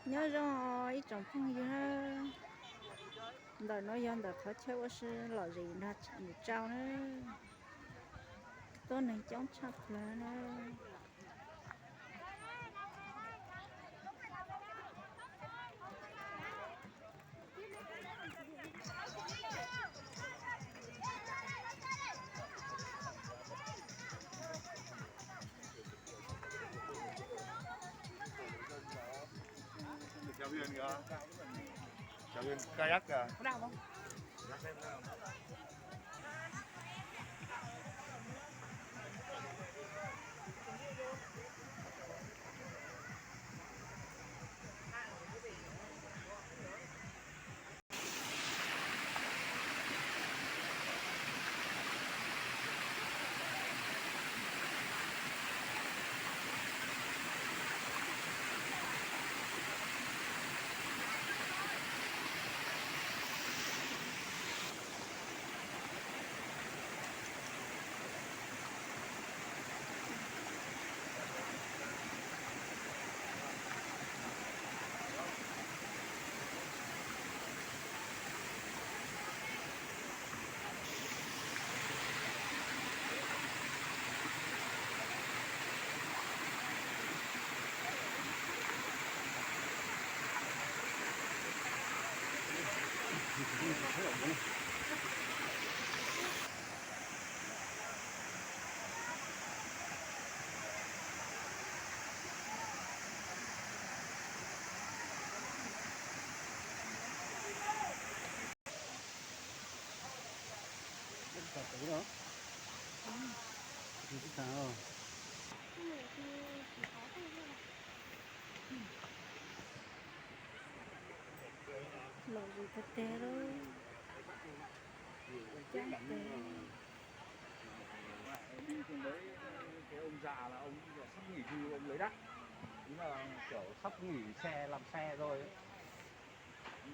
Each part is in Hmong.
Nyob zoo ib tsoom phooj ywg na, ntawm no yog ntawm qhov chaw ua si lom zem nrog niam tsau na, tuaj neeg coob tshaj plaws na. Chào Huyền kìa. Chào Huyền kayak kìa. Lom zem tiag tiag lauj. Cab tes. Trên đấy cái ông già là ông sắp nghỉ hưu, ông lấy đất. Ý là kiểu sắp nghỉ xe, làm xe rồi ấy.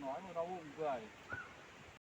Nói mà đau bụng cười.